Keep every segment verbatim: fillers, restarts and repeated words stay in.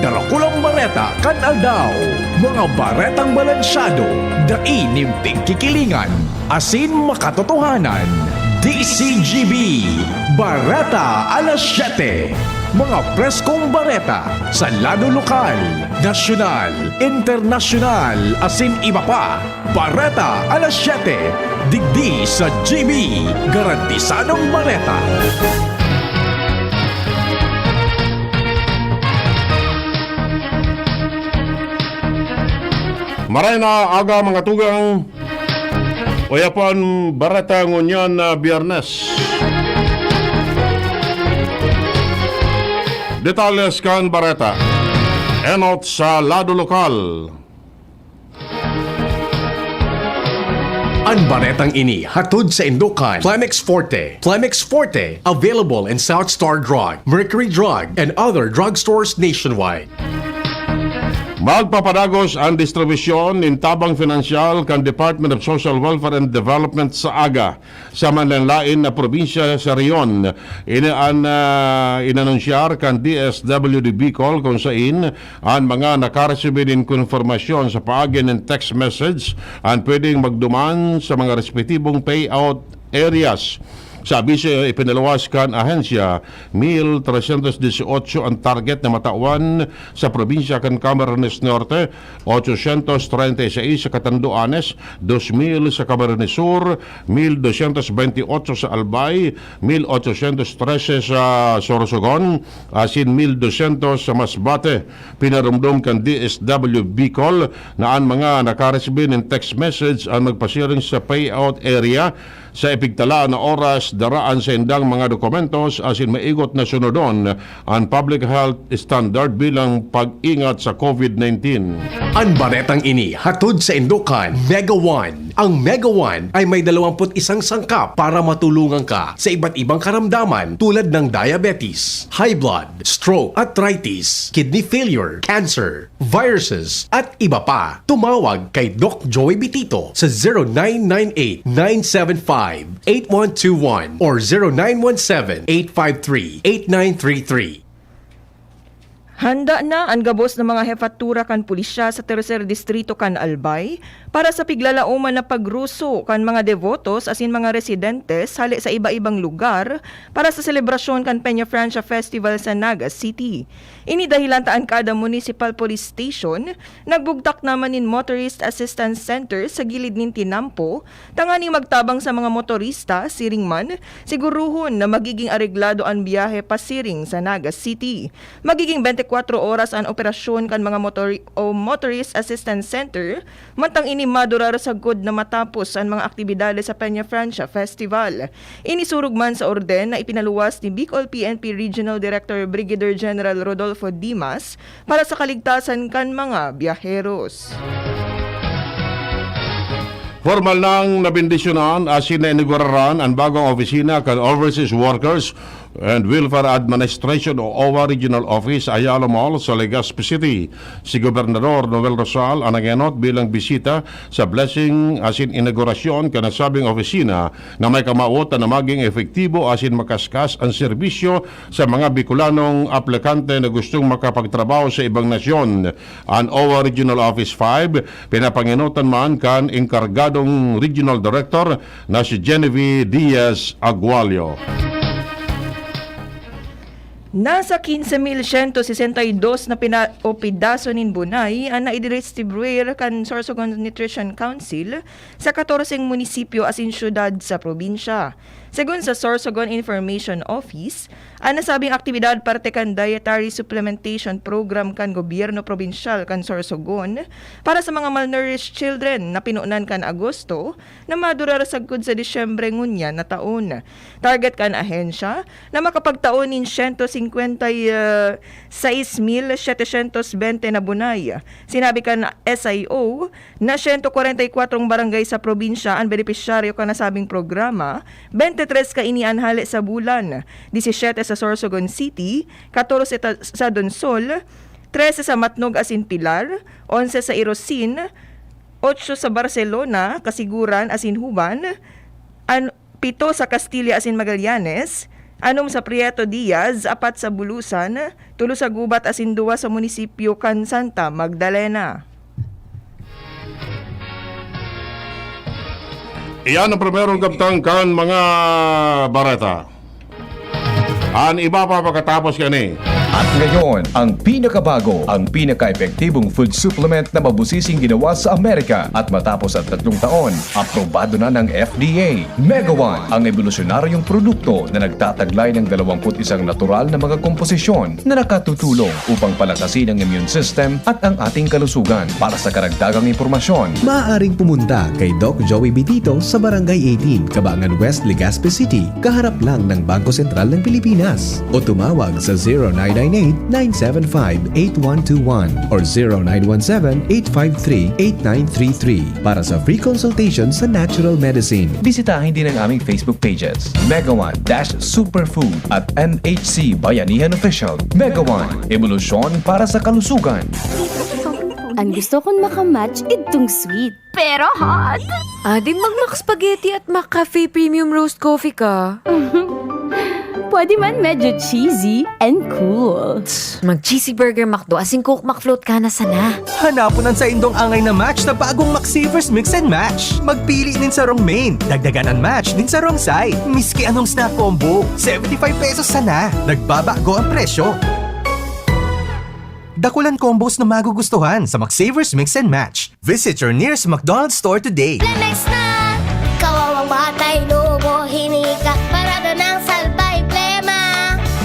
Karakulang bareta kan aldaw. Mga baretang balansyado, dai nin pigkikilingan, asin makatotohanan. D C G B, Bareta alas siyete. Mga preskong bareta sa lado lokal, nasyonal, internasyonal, asin iba pa. Bareta alas siyete, digdi sa G B, garantisadong bareta. Maray na aga, mga tugang. Uya po an bareta ngunyan na Biyernes. Detalles kan bareta. Enot sa lado lokal. An baretang ini hatod saindo kan Plemex Forte. Plemex Forte, available in South Star Drug, Mercury Drug, and other drugstores nationwide. Magpapadagos an distribusyon nin tabang finansyal kan Department of Social Welfare and Development sa aga sa manlaen-laen na probinsya sa rehiyon. Ini an, ah, inanunsyar kan D S W D Bicol, kun sain an mga nakaresibi nin konfirmasyon sa paagi nin text message an pwedeng magduman sa mga respetibong payout areas. Sa abiso ipinaluwas kan ahensya, mil trescientos dieciocho an target na matawan sa probinsya kan Camarines Norte, ochocientos treinta y seis sa Catanduanes, dos mil sa Camarines Sur, mil doscientos veintiocho sa Albay, mil ochocientos trese sa Sorsogon, asin mil doscientos sa Masbate. Pinarumdom kan D S W Bicol na an mga nakaresibi nin text message an magpasiring sa payout area sa ipigtala na oras, daraan saindang mga dokumentos asin maigot na sunodon an public health standard bilang pag-ingat sa COVID nineteen. An baretang ini hatod saindo kan Mega One. Ang Mega One ay may dalawampu't isang sangkap para matulungan ka sa iba't ibang karamdaman tulad ng diabetes, high blood, stroke, arthritis, kidney failure, cancer, viruses, at iba pa. Tumawag kay Doc Joey Bitito sa zero nine nine eight, nine seven five, eight one two one or zero nine one seven, eight five three, eight nine three three. Handa na an gabos na mga hefatura kan pulisya sa Tercer Distrito kan Albay para sa piglalaoman na pagruso kan mga debotos asin mga residentes hale sa iba-ibang lugar para sa selebrasyon kan Peña Francia Festival sa Naga City. Ini dahilan ta an kada municipal police station nagbugtak na man nin Motorist Assistance Center sa gilid nin tinampo tanganing magtabang sa mga motorista, siring man, siguruhon na magiging areglado an biyahe pasiring sa Naga City. Magiging bente kwatro oras an operasyon kan mga motor-, o Motorist Assistance Center, mantang ini madurar sagkod na matapos an mga aktibidades sa Peña Francia Festival. Inisurog man sa orden na ipinaluwas ni Bicol P N P Regional Director Brigadier General Rodolfo Dimas para sa kaligtasan kan mga biyaheros. Formal nang nabendisyonan asin nainuguraran an bagong opisina kan Overseas Workers and Welfare Administration o OWWA Regional Office, Ayala Mall, sa Legazpi City. Si Gobernador Noel Rosal an nangenot bilang bisita sa blessing asin inaugurasyon kan nasabing opisina na may kamawot na maging epektibo asin makaskas an serbisyo sa mga Bicolanong aplikante na gustong makapagtrabaho sa ibang nasyon. An OWWA Regional Office five, pinapangenotan man kan enkargadong Regional Director na si Genevieve Diaz Agualio. Nasa quince mil ciento sesenta y dos na pina-, o pedaso nin bunay an naidistribuir kan Sorsogon Nutrition Council sa katorseng munisipyo asin syudad sa probinsya. Segun sa Sorsogon Information Office, an nasabing aktibidad parte kan Dietary Supplementation Program kan gobyerno probinsyal kan Sorsogon para sa mga malnourished children na pinunan kan Agosto na madurar sagkod sa Disyembre ngunyan na taon. Target kan ahensya na makapagtao nin siyento singkwenta y seis mil setecientos bente na bunay. Sinabi kan S I O na siyento kwarenta y kwatro barangay sa probinsya an benepisyaryo kan nasabing programa, bente tres kaini an hale sa Bulan, disisiyete sa Sorsogon City, katorse ta-, sa Donsol, trese sa Matnog asin Pilar, onse sa Irosin, otso sa Barcelona, Casiguran asin Juban, an pito sa Castilla asin Magallanes, Anom sa Prieto Diaz, apat sa Bulusan, tulo sa Gubat asin duwa sa munisipyo kan Santa Magdalena. Iyan ang primerong kabtang kan mga bareta. An iba pa pagkatapos kani. At ngayon, ang pinakabago, ang pinaka-epektibong food supplement na mabusising ginawa sa Amerika. At matapos ang tatlong taon, aprobado na ng F D A. Mega One, ang ebolusyonaryong produkto na nagtataglay ng dalawampu't isang natural na mga komposisyon na nakatutulong upang palakasin ang immune system at ang ating kalusugan. Para sa karagdagang impormasyon, maaaring pumunta kay Doc Joey Bitito sa Barangay eighteen, Kabangan West, Legazpi City, kaharap lang ng Bangko Sentral ng Pilipinas. O tumawag sa zero nine nine eight, nine seven five, eight one two one or zero nine one seven, eight five three, eight nine three three para sa free consultation sa natural medicine. Bisitahin din ang aming Facebook pages, Mega One dash Superfood at M H C Bayanihan Official. Mega One, ebolusyon para sa kalusugan. Ang gusto kong makamatch itong sweet. Pero hot. Ading mag-Mac Spaghetti at Mac Cafe Premium Roast Coffee ka. Pwede man medyo cheesy and cool. Mag-cheesy burger McDo asin Coke McFloat ka na sana. Hanapon an saindong angay na match sa bagong McSavers Mix and Match. Magpili nin sarong main, dagdagan an match nin sarong side. Miski anong snack combo, seventy five pesos sana. Nagbabago ang presyo. Dakulan combos na magugustuhan sa McSavers Mix and Match. Visit your nearest McDonald's store today. Lemex na! Kawawang batay, lobo, hinika, parada ng salbay, plema.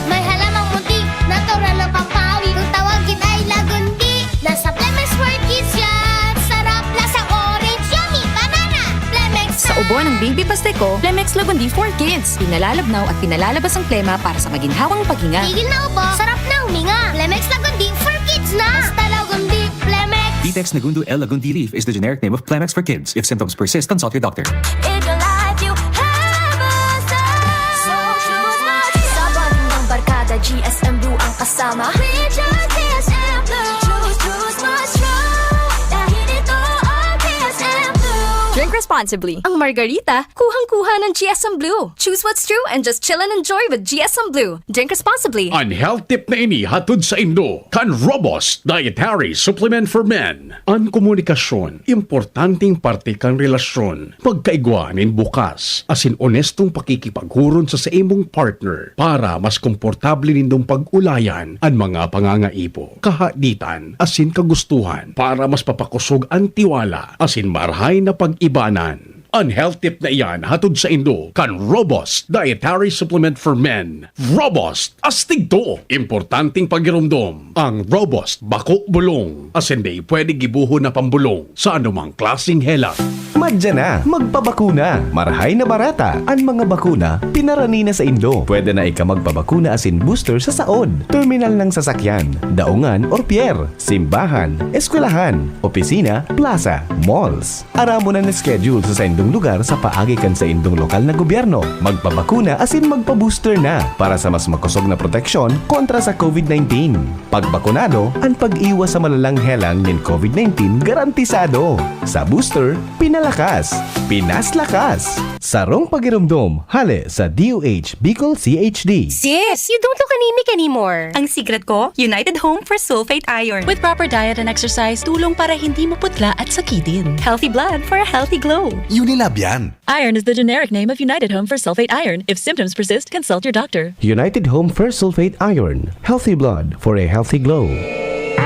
May halamang muntik, natural na pampawi. Kung tawagin ay lagundi, nasa Plemex for Kids yan. Sarap, lasa orange, yummy, banana. Plemex Sa ubo ng baby Pasteco, Plemex Lagundi for Kids. Pinalalabnaw at pinalalabas ang plema para sa maginhawang paghinga. Tigil na ubo, sarap na huminga. Plemex Lagundi for Kids na. Basta Lagundi, Plemex. Vitex Negundo L. Lagundi leaf is the generic name of Plemex for kids. If symptoms persist, consult your doctor. In your life, you have a star. So choose Max. Sabon ng barkada, G S M Blue ang kasama. We choose G S M Blue. Choose, choose Max True. Dahil ito ang G S M Blue. Drink responsibly. Ang Margarita, kuhang-kuha ng G S M Blue. Choose what's true and just chill and enjoy with G S M Blue. Drink responsibly. An health tip na ini hatod saindo kan Robust Dietary Supplement for Men. An komunikasyon, importanteng parte kan relasyon. Pagkaigwa nin bukas asin onestong pakikipaghuron sa saimong partner para mas komportable nindong pag-ulayan an mga pangangaipo, kahaditan asin kagustuhan para mas papakosog an tiwala asin marahay na pag-ibanan. An health tip na iyan hatod saindo kan Robust Dietary Supplement for Men. Robust, astig to! Importanteng pagiromdom. Ang Robust, bako bulong. Asin dai pwede gibohon na pambolong sa anumang klaseng helang. Madya na, magpabakuna! Marahay na barata, an mga bakuna, pinarani na saindo. Pwede na ika magpabakuna asin booster sa saod, terminal ng sasakyan, daungan or pier, simbahan, eskwelahan, opisina, plaza, malls. Aramon an schedule sa saindong lugar sa paagi kan saindong lokal na gobyerno. Magpabakuna asin magpa-booster na para sa mas makosog na proteksyon kontra sa COVID nineteen. Pagbakunado, an pag-iwas sa malalang helang nin COVID nineteen garantisado. Sa booster, pinalakas, pinaslakas. Sarong pagiromdom, hale sa D O H Bicol C H D. Sis, you don't look anemic anymore. Ang secret ko, United Home for Sulfate Iron. With proper diet and exercise, tulong para hindi maputla at sakitin. Healthy blood for a healthy glow. Unilab yan. Iron is the generic name of United Home for Sulfate Iron. If symptoms persist, consult your doctor. United Home First Sulfate Iron. Healthy blood for a healthy glow.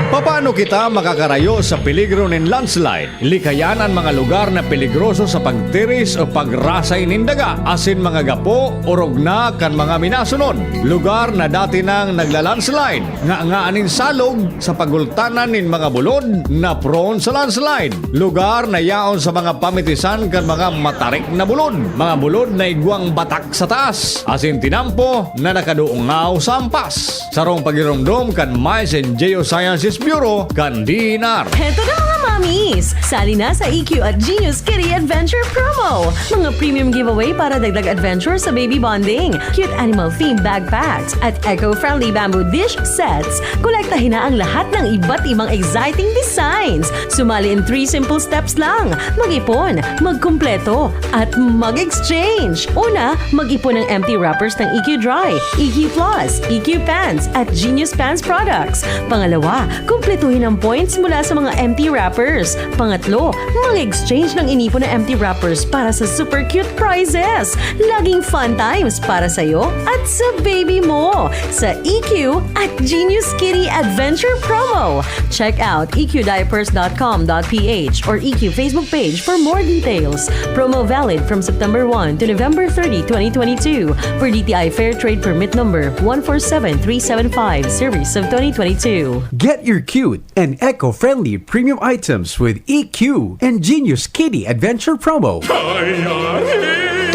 Papaano kita makakarayo sa peligro nin landslide? Likayan an mga lugar na peligroso sa pagtiris o pagrasay nin daga, asin mga gapo, orog na kan mga minasunod. Lugar na dati nang nagla-landslide, nganga nin salog sa pagultanan nin mga bulod na prone sa landslide. Lugar na yaon sa mga pamitisan kan mga matarik na bulod, mga bulod na igwang batak sa taas, asin tinampo na nakadungaw sa ampas. Sarong pagiromdom kan Mines and Geosciences Bureau kan D E N R. Heto na, mga mamis! Sali na sa E Q at Genius Kitty Adventure Promo! Mga premium giveaway para dagdag adventure sa baby bonding, cute animal-themed backpacks, at eco-friendly bamboo dish sets. Kolektahin na ang lahat ng iba't ibang exciting designs. Sumali in three simple steps lang. Mag-ipon, magkumpleto, at mag-exchange. Una, mag-ipon ng empty wrappers ng E Q Dry, E Q Plus, E Q Pens, at Genius Pens products. Pangalawa, kumpletuhin ang points mula sa mga empty wrappers. Pangatlo, mag-exchange ng inipon na empty wrappers para sa super cute prizes. Laging fun times para sa'yo at sa baby mo sa E Q at Genius Kitty Adventure Promo. Check out E Q diapers dot com dot P H or E Q Facebook page for more details. Promo valid from September one to November thirty, twenty twenty-two, per D T I Fair Trade Permit Number one four seven three seven five, Series of twenty twenty-two. Get your cute and eco-friendly premium items with E Q and Genius Kitty Adventure Promo.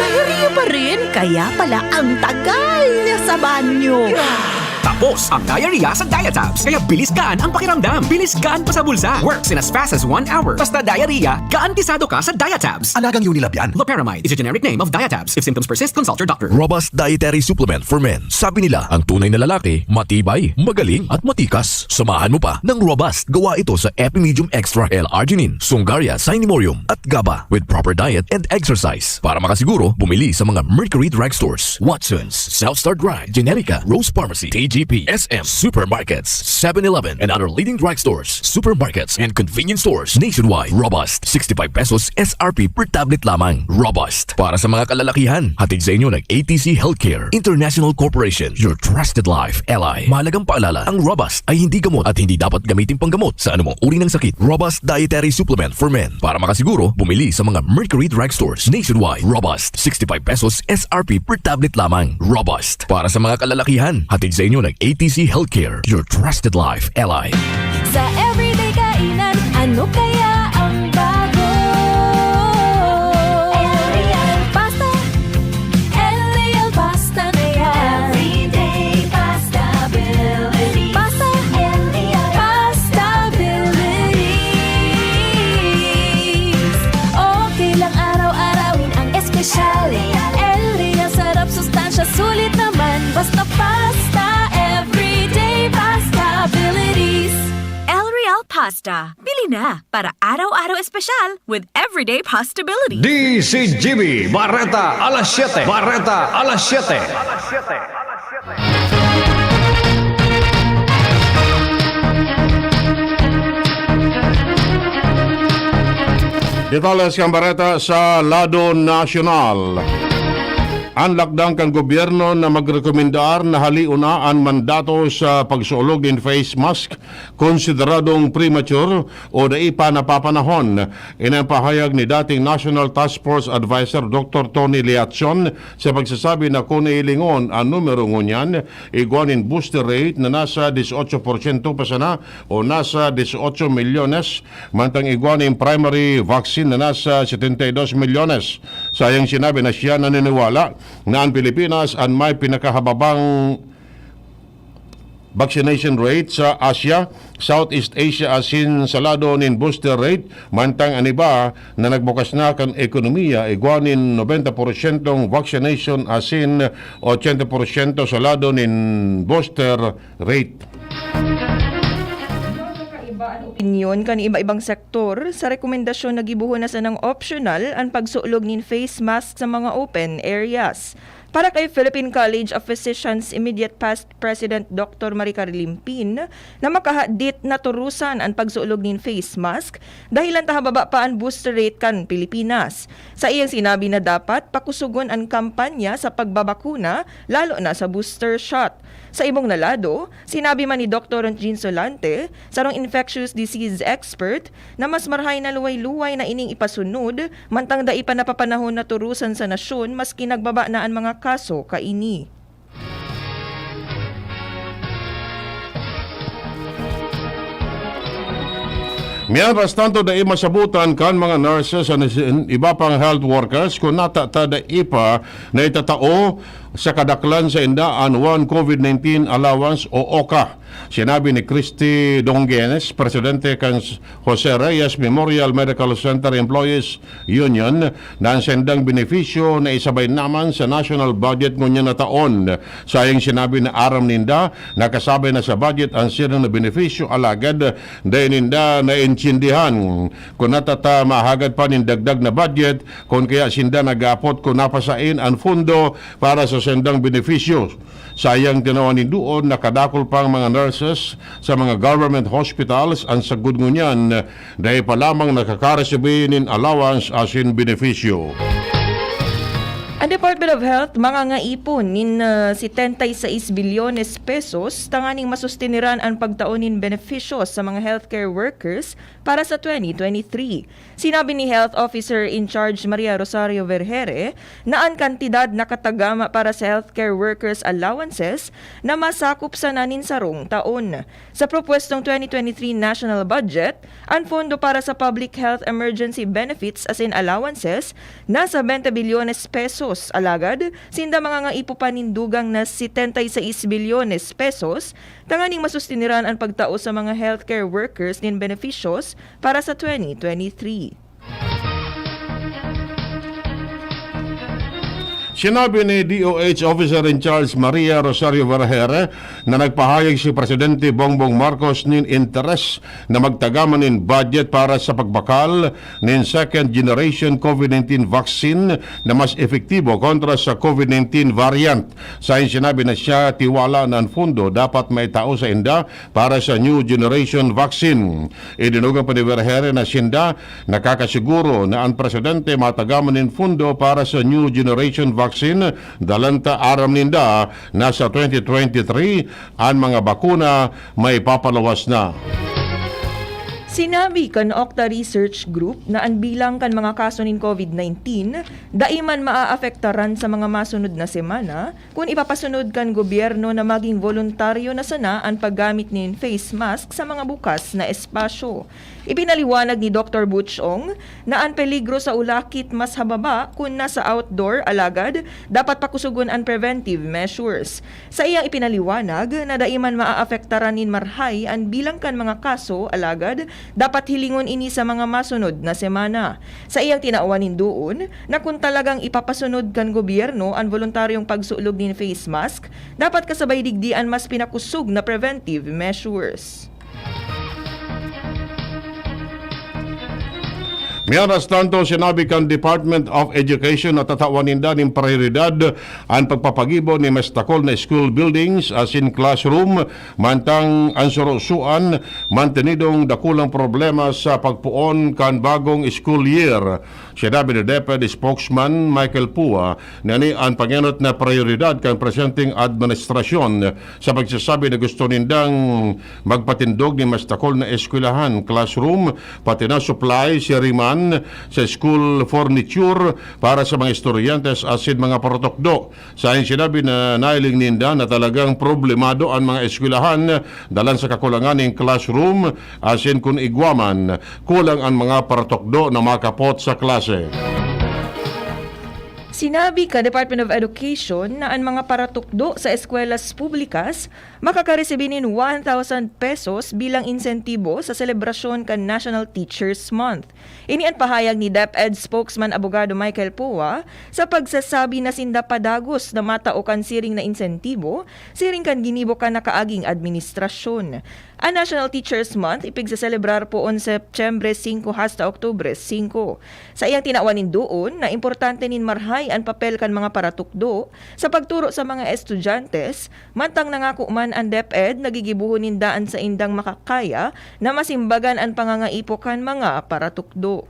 Diarrhea pa rin? Kaya pala ang tagal niya sa banyo. Tapos ang diarrhea sa Diatabs. Kaya bilis gaan ang pakiramdam. Bilis gaan pa sa bulsa. Works in as fast as one hour. Basta diarrhea, garantisado ka sa Diatabs. Alagang Unilab yan. Loperamide is a generic name of Diatabs. If symptoms persist, consult your doctor. Robust dietary supplement for men. Sabi nila, ang tunay na lalaki, matibay, magaling, at matikas. Samahan mo pa ng Robust. Gawa ito sa Epimedium Extra L-arginine, Sungaria, Cinemorium, at GABA with proper diet and exercise. Para makasiguro, bumili sa mga Mercury Drugstores, Watsons, South Star Drug, Generica, Rose Pharmacy, T G P, S M, supermarkets, seven eleven, and other leading drugstores, supermarkets, and convenience stores nationwide. Robust, sixty-five pesos S R P per tablet lamang. Robust, para sa mga kalalakihan. Hatid sa inyo ng A T C Healthcare International Corporation, your trusted life ally. Mahalagang paalala, ang Robust ay hindi gamot at hindi dapat gamitin panggamot sa anumang uri ng sakit. Robust dietary supplement for men. Para makasiguro, bumili sa mga Mercury Drugstores nationwide. Robust, sixty-five pesos S R P per tablet lamang. Robust, para sa mga kalalakihan. Hatid sa inyo ng A T C Healthcare, your trusted life ally. Sa everyday kainan, ano kaya ang bago? L Real Pasta. L Real Pasta na yan. Everyday pasta ability. Pasta. L Real Pasta abilities. Okay lang araw-arawin ang espesyal. L Real sarap, sustansya, sulit naman. Basta pasta, everyday pasta abilities. L Real Pasta. Bili na para araw-araw espesyal with everyday pasta ability. D C G B, Bareta alas siyete. Bareta alas siyete. Detalles kan bareta sa lado nasyonal. An lakdang kan gobyerno na magrekomendar na halion na an mandato sa pagsuolog nin face mask, konsideradong premature o dai pa napapanahon. Ini an pahayag ni dating National Task Force Advisor Doctor Tony Leachon sa pagsasabi na kun ilingon an numero ngunyan, igwa nin booster rate na nasa dieciocho porsyento pa sana o nasa dieciocho milyones, mantang igwa nin primary vaccine na nasa setenta y dos milyones. Sa iyang sinabi na siya naniniwala na an Pilipinas an may pinakahababang vaccination rate sa Asia, Southeast Asia asin sa lado nin booster rate, mantang an iba na nagbukas na kan ekonomiya igwa nin nobenta porsyentong vaccination asin ochenta porsyento sa lado nin booster rate. Opinyon kan iba-ibang sektor sa rekomendasyon na gibohon na sanang optional an pagsulog nin face mask sa mga open areas. Para kay Philippine College of Physicians immediate past President Doctor Maricar Limpin na makahadit na turusan an pagsulog nin face mask dahilan ta hababa pa an booster rate kan Pilipinas. Sa iyang sinabi na dapat pakusugon an kampanya sa pagbabakuna, lalo na sa booster shot. Sa ibong na lado, sinabi man ni Doktor Jean Solante, sarong infectious disease expert, na mas marahay na luway-luway na ining ipasunod, mantang dai pa napapanahon na turusan sa nasyon maski nagbaba na an mga kaso kaini. Mientras tanto, dai masabotan kan mga nurses an iba pang health workers kun nata ta dai pa naitatao sa kadaklan sainda an One COVID nineteen Allowance o OCA. Sinabi ni Christy Donguenes, presidente kan Jose Reyes Memorial Medical Center Employees Union, na an saindang benepisyo na isabay naman sa national budget ngunyan na taon. Sayang sinabi na aram ninda na kasabay na sa budget an siring na benepisyo, alagad dai ninda naintindihan kun natata mahagad pa nin dagdag na budget, kun kaya sinda nag-aapot kun napasain an fundo para sa saindang benepisyo. Sayang, tinawan nin duon na kadakul pang mga nurses sa mga government hospitals an sagkod ngunyan dai pa lamang nakakaresibi nin allowance asin benepisyo. Ang Department of Health mangangaipo nin ah, setenta y seis bilyones pesos tanganing masustiniran ang pagtao nin benepisyo sa mga healthcare workers para sa twenty twenty-three. Sinabi ni Health Officer in Charge Maria Rosario Vergere na an kantidad na katagama para sa healthcare workers allowances na masakop sana nin sarong taon. Sa propwestong twenty twenty-three national budget, an pondo para sa public health emergency benefits asin allowances nasa twenty bilyones pesos. Alagad, sinda mangangaipo pa nin dugang na setenta y seis bilyones pesos tanganing masustiniran an pagtao sa mga healthcare workers nin benepisyos para sa twenty twenty-three. Sinabi ni D O H Officer in Charge Maria Rosario Vergere na nagpahayag si Presidente Bongbong Marcos nin interes na magtagaman nin budget para sa pagbakal nin second generation COVID nineteen vaccine na mas epektibo kontra sa COVID nineteen variant. Sain sinabi na siya tiwala na an fundo dapat maitao sa inda para sa new generation vaccine. Idinugang pa ni Vergere na sinda nakakasiguro na an presidente matagaman nin fundo para sa new generation vaccine, dalanta aram ninda na sa twenty twenty-three an mga bakuna may papalawas na. Sinabi kan Octa Research Group na an bilang kan mga kaso nin COVID nineteen dai man maaapektaran sa mga masunod na semana kun ipapasunod kan gobyerno na maging voluntaryo na sana an paggamit nin face mask sa mga bukas na espasyo. Ipinaliwanag ni Doktor Butch Ong na an peligro sa ulakit mas hababa kun nasa outdoor, alagad dapat pakusugon an preventive measures. Sa iyang ipinaliwanag na dai man maaapektaran nin marhay an bilang kan mga kaso, alagad dapat hilingon ini sa mga masunod na semana. Sa iyang tinawan nin duon na kun talagang ipapasunod kan gobyerno an voluntaryong pagsulog nin face mask, dapat kasabay digdi an mas pinakusog na preventive measures. Mientras tanto, sinabi kan Department of Education na tatawan ninda nin prioridad an pagpapagibo ni mas dakul na school buildings asin classroom, mantang an surusuan mantenidong dakulang problema sa pagpoon kan bagong school year. Sinabi ni DepEd spokesman Michael Pua na ini an pangenot na prioridad kan presenteng administrasyon sa pagsasabi na gusto nindang magpatindog nin mas dakul na eskwelahan, classroom, pati na supply, siriman sa school furniture para sa mga estudyante asin mga paratukdo. Sain sinabi na nahiling ninda na talagang problemado an mga eskwelahan dalan sa kakulangan nin classroom asin kun igwa man, kulang an mga paratukdo na makapot sa klase. Sinabi kan Department of Education na an mga paratukdo sa eskwelahan publikas makakaresibi nin one thousand pesos bilang insentibo sa selebrasyon kan National Teachers Month. Ini an pahayag ni DepEd spokesman Abogado Michael Pua sa pagsasabi na sinda padagos na matao kan siring na insentibo siring kan ginibo kan nakaaging administrasyon. An National Teachers Month ipigseselebrar poon Setyembre singko hasta Oktubre singko. Sa iyang tinawan nin duon na importante nin marhay an papel kan mga paratukdo sa pagturo sa mga estudyante, mantang nangako man an DepEd na gigibohon ninda an saindang makakaya na masimbagan an pangangaipo kan mga paratukdo.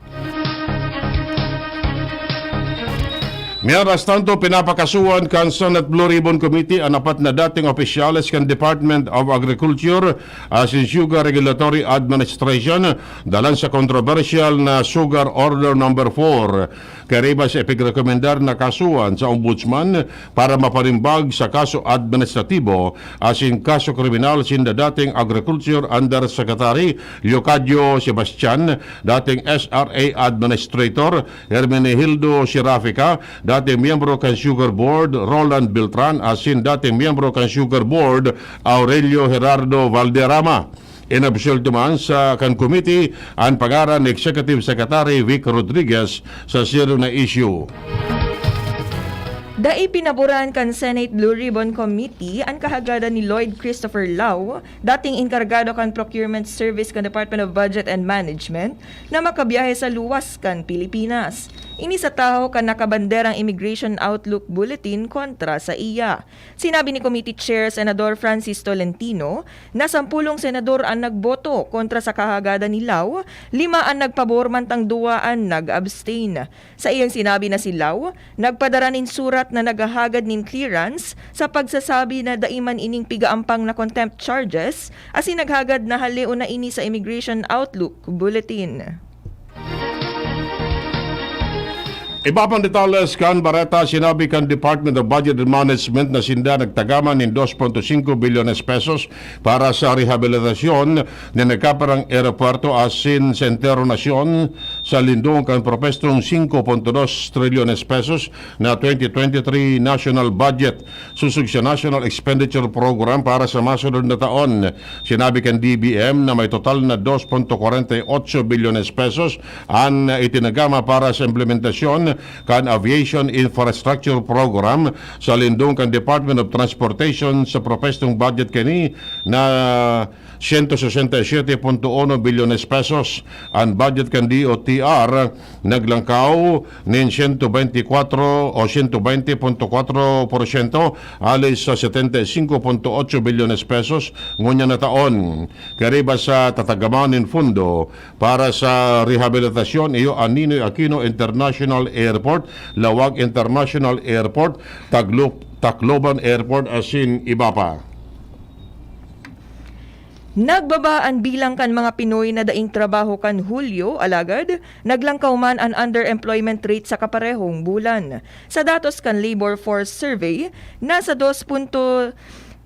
Mientras tanto, pinapakasuhan kan Senate Blue Ribbon Committee an apat na dating opisyales kan Department of Agriculture asin Sugar Regulatory Administration dalan sa kontrobersyal na Sugar Order Number four. Kaiba sa ipigrekomendar na kasuhan sa Ombudsman para mapanimbag sa kaso administratibo asin kaso kriminal sinda dating Agriculture Undersecretary Leocadio Sebastian, dating S R A Administrator Hermenegildo Serafica, dating miyembro kan Sugar Board, Roland Beltran, asin dating miyembro kan Sugar Board, Aurelio Gerardo Valderrama. Inabsuelto man sa kan committee an pangaran ni Executive Secretary Vic Rodriguez sa sirong na isyu. Dai pinaboran kan Senate Blue Ribbon Committee an kahagadan ni Lloyd Christopher Lau, dating enkargado kan Procurement Service kan Department of Budget and Management, na makabiyahe sa luwas kan Pilipinas. Ini sa tahaw kan nakabanderang Immigration Outlook Bulletin kontra sa iya. Sinabi ni Committee Chair Senador Francis Tolentino na sampulong senador an nagboto kontra sa kahagadan ni Lau, lima an nagpabor mantang duwa an nag-abstain. Sa iyang sinabi na si Lau nagpadara nin surat na naghahagad nin clearance sa pagsasabi na dai man ining pigaampang na contempt charges, asin naghagad na haleon na ini sa Immigration Outlook Bulletin. Iba pang detalles kan bareta, sinabi kan Department of Budget and Management na sinda nagtagaman nin dos punto singko bilyones pesos para sa rehabilitasyon na nagkaparang eropuerto asin sa entero nasyon sa lindong kan propestong singko punto dos trilyones pesos na twenty twenty-three national budget. Susog sa National Expenditure Program para sa masunod na taon. Sinabi kan D B M na may total na dos punto kwarenta y otso bilyones pesos an itinagama para sa implementasyon kan Aviation Infrastructure Program sa lindong kan Department of Transportation. Sa propestong budget kani na siyento sesenta y siyete punto uno bilyones pesos. An budget kan D O T R naglangkaw nin siyento bente kwatro o siyento bente punto kwatro porsyento, hali sa setenta y singko punto otso bilyones pesos ngunyan na taon. Kariba sa tatagaman nin fundo para sa rehabilitasyon, iyo an Ninoy Aquino International Airport, Laoag International Airport, Taglo-, Tacloban Airport, asin iba pa. Nagbaba an bilang kan mga Pinoy na daing trabaho kan Hulyo, alagad naglangkaw man an underemployment rate sa kaparehong bulan. Sa datos kan Labor Force Survey, nasa dos punto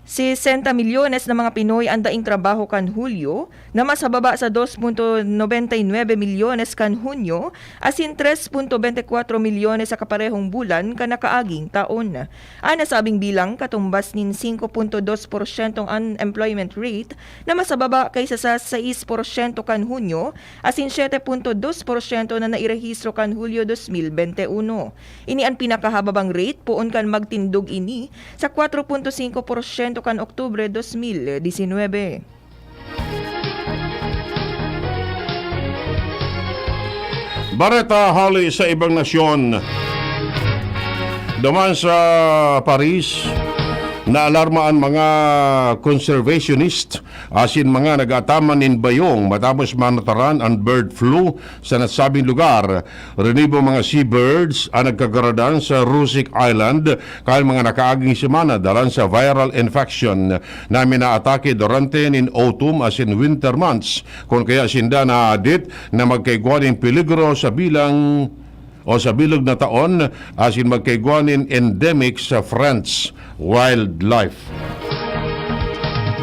sesenta milyones na mga Pinoy an daing trabaho kan Hulyo, na mas mababa sa dos punto nobenta y nuebe milyones kan Hunyo, asin tres punto bente kwatro milyones sa kaparehong bulan kan nakaaging taon. An nasabing bilang katumbas nin singko punto dos porsyentong unemployment rate na mas mababa kaysa sa sais porsyento kan Hunyo asin siyete punto dos porsyento na nairehistro kan Hulyo dos mil bente uno. Ini an pinakahababang rate poon kan magtindog ini sa kwatro punto singko porsyento kan Oktubre dos mil disinwebe. Bareta hali sa ibang nasyon. Duman sa Paris, naalarma an mga conservationist asin mga nag-aataman nin bayong matapos manataran an bird flu sa nasabing lugar. Rinibo mga seabirds an nagkagaradan sa Rosique Island kan mga nakaaging semana dalan sa viral infection na minaatake durante nin autumn asin winter months, kun kaya sinda naadit na magkaigwa nin peligro sa bilang o sa bilog na taon asin magkaigwa nin endemic sa French wildlife.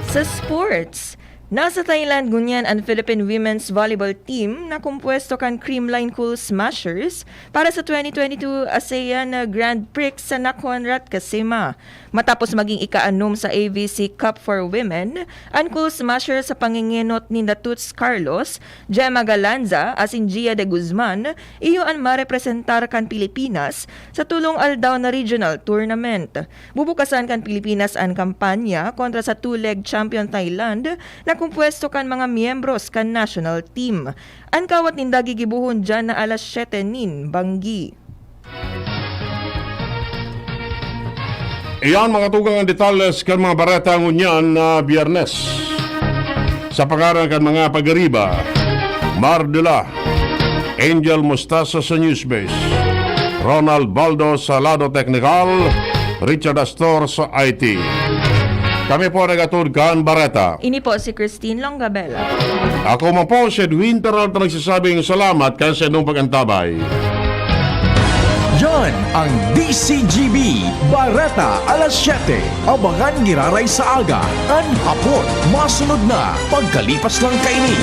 Sa sports, nasa Thailand ngunyan an Philippine women's volleyball team na kompuesto kan Creamline Cool Smashers para sa twenty twenty-two ASEAN Grand Prix sa Nakhon Ratchasima. Matapos maging ikaanom sa A V C Cup for Women, an Cool Smashers sa pangengenot ninda Toots Carlos, Gemma Galanza asin Gia de Guzman, iyo an marepresentar kan Pilipinas sa tulong aldaw na regional tournament. Bubukasan kan Pilipinas an kampanya kontra sa two-leg champion Thailand na kompuesto kan mga miyembros kan national team. An kawat ninda gigibohon diyan na alas siyete nin banggi. Iyan, mga tugang, ang detalles kan mga bareta ngunyan na Biyernes. Sa pangaran kan mga pagariba, Mar Dela, Angel Mostasa sa Newsbase, Ronald Baldo sa lado teknikal, Richard Astor sa I T. Kami po nag-atod kan bareta. Ini po si Christine Longabella. Ako man po si Edwin Peralta, nagsasabing salamat kan sa inyong pag-antabay. Yan ang D C G B, Bareta alas siyete. Abangan giraray sa aga, kan hapon. Masunod na, pagkalipas lang kaini.